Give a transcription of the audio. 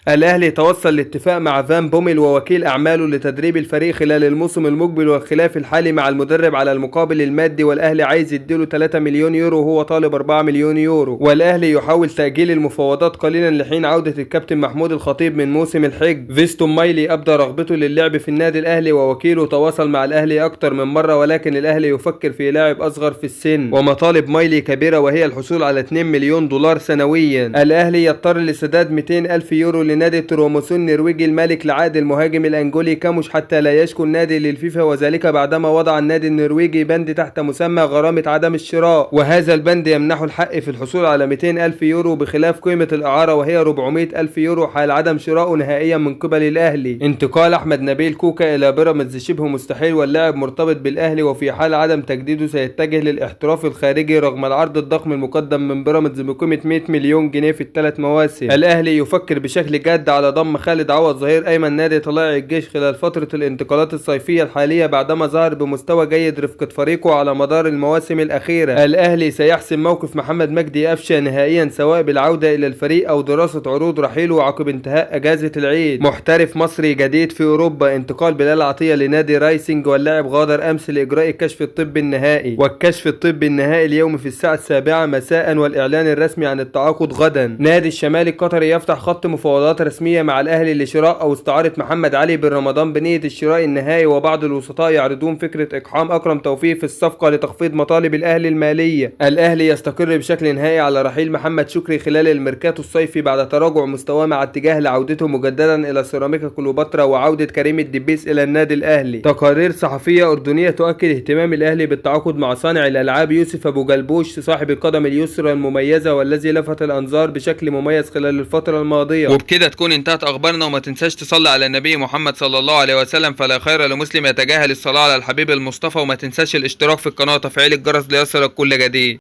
الأهلي توصل لاتفاق مع فان بوميل ووكيل أعماله لتدريب الفريق خلال الموسم المقبل، والخلاف الحالي مع المدرب على المقابل المادي، والأهلي عايز يديله 3 مليون يورو وهو طالب 4 مليون يورو. والأهلي يحاول تأجيل المفاوضات قليلا لحين عودة الكابتن محمود الخطيب من موسم الحج. فيستون مايلي أبدى رغبته للعب في النادي الأهلي، ووكيله تواصل مع الأهلي أكثر من مرة، ولكن الأهلي يفكر في لاعب أصغر في السن، ومطالب مايلي كبيرة وهي الحصول على 2 مليون دولار سنويا. الأهلي يضطر لسداد 200 ألف يورو لنادي ترومسو النرويجي المالك لعقد المهاجم الأنجولي كاموش حتى لا يشكو النادي للفيفا، وذلك بعدما وضع النادي النرويجي بند تحت مسمى غرامة عدم الشراء، وهذا البند يمنحه الحق في الحصول على 200 ألف يورو بخلاف قيمة الإعارة وهي 400 ألف يورو حال عدم شرائه نهائيا من قبل الأهلي. انتقال أحمد نبيل كوكا إلى بيراميدز شبه مستحيل، واللاعب مرتبط بالأهلي، وفي حال عدم تجديده سيتجه للاحتراف الخارجي رغم العرض الضخم المقدم من بيراميدز بقيمة 100 مليون جنيه في الثلاث مواسم. الأهلي يفكر بشكل جاد على ضم خالد عوض ظهير أيمن نادي طلائع الجيش خلال فترة الانتقالات الصيفية الحالية بعدما ظهر بمستوى جيد رفقة فريقه على مدار المواسم الأخيرة. الأهلي سيحسم موقف محمد مجدي قفشة نهائيا سواء بالعودة إلى الفريق أو دراسة عروض رحيله عقب انتهاء أجازة العيد. محترف مصري جديد في أوروبا، انتقال بلال عطية لنادي رايسينج، واللاعب غادر أمس لإجراء الكشف الطبي النهائي، والكشف الطبي النهائي اليوم في الساعة 7 مساء، والإعلان الرسمي عن التعاقد غدا. نادي الشمال القطري يفتح خط مفاوضات رسمية مع الأهلي لشراء أو استعارة محمد علي بن رمضان بنية الشراء النهائي، وبعض الوسطاء يعرضون فكرة إقحام أكرم توفيق في الصفقة لتخفيض مطالب الأهلي المالية. الأهلي يستقر بشكل نهائي على رحيل محمد شكري خلال الميركاتو الصيفي بعد تراجع مستواه مع اتجاه لعودته مجددا إلى سيراميكا كليوباترا وعودة كريم الدبيس إلى النادي الأهلي. تقارير صحفية أردنية تؤكد اهتمام الأهلي بالتعاقد مع صانع الألعاب يوسف أبو جلبوش صاحب القدم اليسرى المميزة والذي لفت الأنظار بشكل مميز خلال الفترة الماضية. وبكده تكون انتهت اخبارنا، وما تنساش تصلي على النبي محمد صلى الله عليه وسلم، فلا خير لمسلم يتجاهل الصلاة على الحبيب المصطفى. وما تنساش الاشتراك في القناة وتفعيل الجرس ليصلك كل جديد.